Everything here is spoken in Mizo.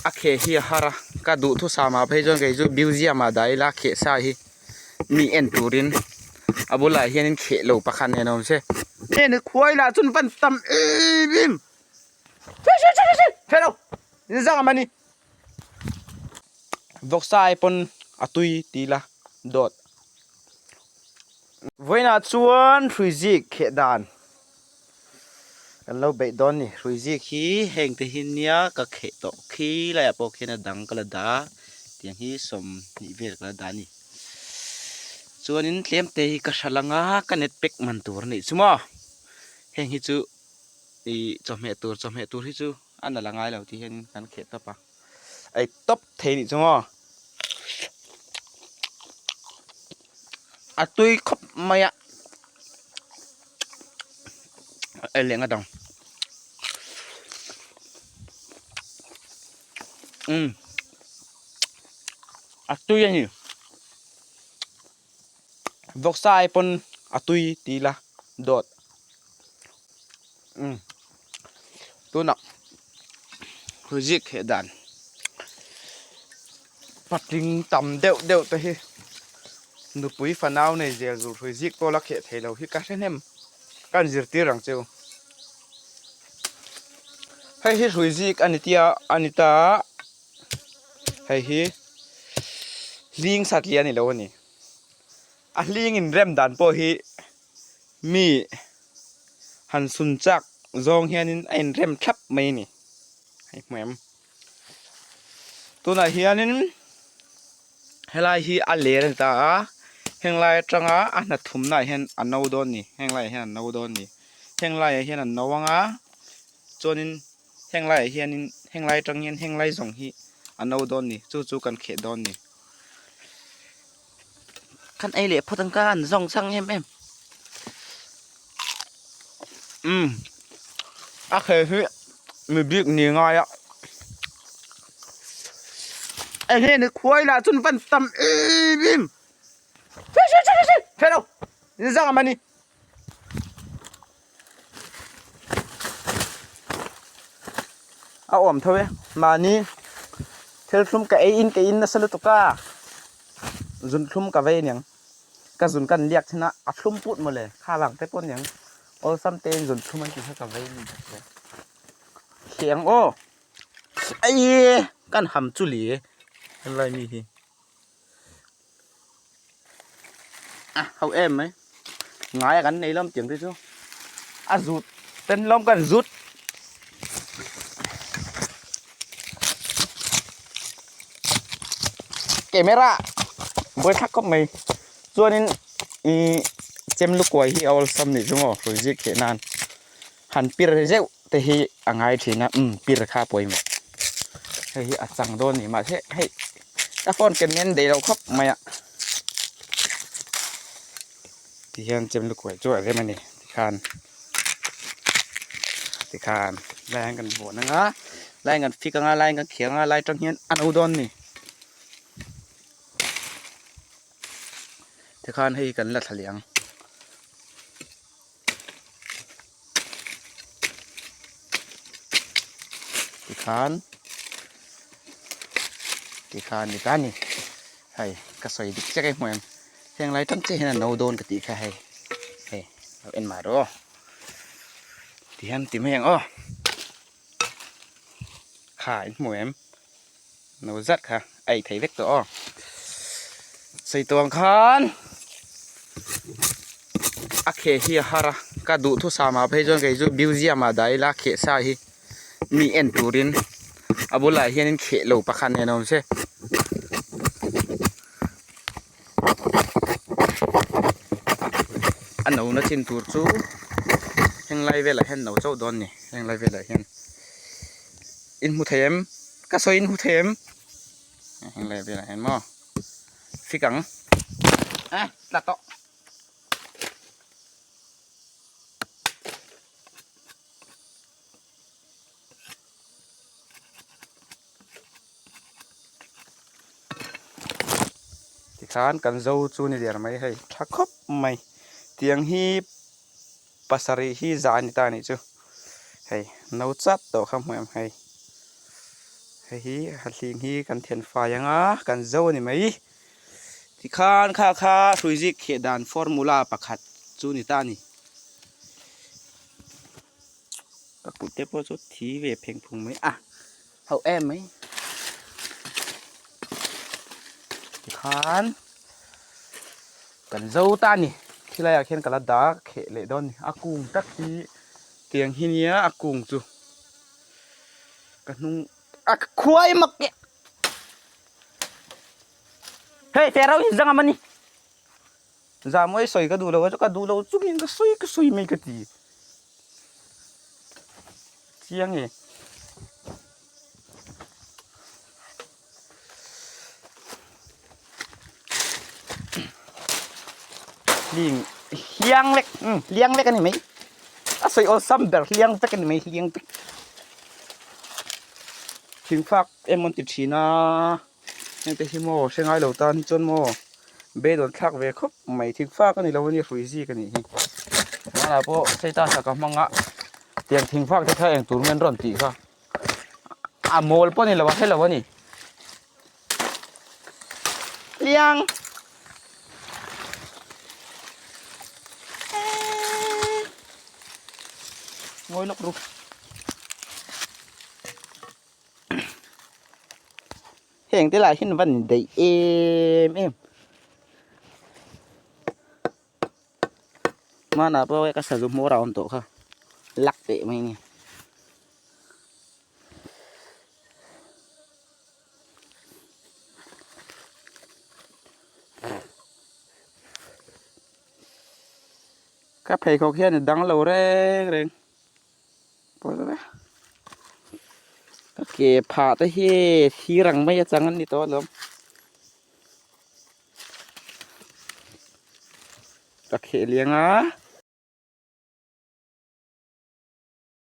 A kheh hi a har a, ka duhthusam ah phei chuan kei chu museum ah dah ila kheh sa hi mi en turin a bulah hianin kheh lo pakhat nen a awm se. Heng khuai lah chuan van tam em em Hello zang a mani vawksa ai pawn a tui ti ila dawt vawiinah chuan hrui zik kheh dan. Kan lo beih dawn ni. Hrui zik hi heng te hi nia ka kheh tawh khi laiah pawh khian a dang ka la dah a tiang hi 20 vel ka la dah a ni. Chuanin tlem te hi ka hral anga ka net pack man tur a nih chu maw. Heng hi chu ih chawhmeh tur chawhmeh tur hi chu a nalh a ngai lo tih hian kan kheh tawp a. Ei tawp thei nih chu maw. A tui khawp mai a. Ei leh nga dang. Umm. A tui a ni. Vawksa ai pawn a tui ti ila dawt. Umm. Tunah zik heh dan patling tam deuh deuh te hi nupui fanau nei zel zur hrui zik pawh la kheh thei lo hi ka hre hnem ka in zirtir ang cheu. Hei hi hrui zik a ni tia a ni ta a hei hi hling satliah a ni lo a ni. A hling inrem dan pawh hi mi han sun chak zawng hianin a inrem thlap mai a ni hei hmu em tunah hianin helai hi a ler a ni ta a henglai atanga a hna thumna ah hian a no dawn a ni henglai ah hian a no dawn a ni henglai ah hian a no anga chuanin henglai ah hianin henglai atang hian henglai zawng hi a no dawn a ni chu chu kan kheh dawn a ni. Kan ei leh phawt ang ka an zawng chang em em. Umm a khel hi mi bik ni ngai a. Eng nge ni khuai lah chuan van tam em em. Hello zang mani. A awm tho e mahni thil thlum ka ei in ka in nasa lutuk a zun thlum ka vei aniang ka zun kan liak thin a a thlum put mawle kha vang te pawh aniang awlsam te in zun thlum an tih kha ka vei ani hliang aw aii kan ham chu li helai mi hi. A ho em mai ngai a kan nei lawm tiang te chu a zut ten lawm kan zut camera buai thlak khawp mai chuanin ih chem lukuai hi a awlsam nih chu maw hrui zik theih nan han pir zeuh te hi a ngai thin a umm pir kha a pawimawh hei hi a chang dawn a ni mahse hei ka phone ken nen daih loh khawp mai a tihian chem lukuai chu a rem a ni tikhan tikhan lai hian kan vawn ang a lai hian kan fik ang a lai hian kan kheng ang a lai atang hian a no dawn a ni tikhan hei kan la thla leh ang. Tikhan tikhan ni ta ni hei ka sawi dik chiah ka hmu em heng lai tam chiah hian a no dawn ka tih kha hei hei lo en mah rawh aw tihian ti mai ang aw kha in hmu em no zat kha a ei thei vek tawh aw sawi tawh ang khan a kheh hi a har a ka duhthusam ah phei chuan kei chu museum ah dah ila kheh sa hi mi en turin a bulah hianin kheh lo pakhat nen a awm se. A no na chin tur chu henglai velah hian no chauh dawn a ni henglai velah hian in hmu thei em ka sawi in hmu thei em henglai velah hian maw fik ang eh tla tawh. Tikhan kan zo chu ni der mai hei tha khawp mai tiang hi pasarih hi za a ni ta a nih chu hei no chat tawh kha hmu em hei. Hei hi a hling hi kan then fai ang a kan zo a ni mai. Tikhan kha kha hrui zik kheh dan formula pakhat chu ni ta a ni. Ka kut te pawh chu thi ve pheng phung mai a ho em mai. Tikhan kan zo ta a ni. Khilaiah khian ka la dah kheh leh dawn a ni. A kung tak hi tiang hi nia a kung chu. Ka hnung a khuai mak e hei te rau hi zang a mani zamawi sawi ka duh lo a chu ka duh lo chungin ka sawi ka sawi mai ka ti chiang e. Hling hliang vek umm hliang vek a ni mai a sawi awlsam ber hliang vek a ni mai hliang vek thingfak emaw an ti thin a heng te hi maw hre ngai lo tan hi chuan maw beidawn thlak ve khawp mai thingfak a ni lo a nia hrui zik a nih hi hmanah pawh status ah ka hmang a tiang thingfak te kha engtur nge an rawn tih kha. A mawl pawh a ni lo a hrelo a ni. Liang. Ngawi lawk ru. Heng te lah hian van daih em em. Hmanah pawh ka sazu hmawr a awm tawh kha lak teh mai a ni. Ka pheikhawk hian a dang lo reng reng pawi lo e ka ke phah te hi thir ang mai atang an ni tawh alawm. Ka kheh liang a.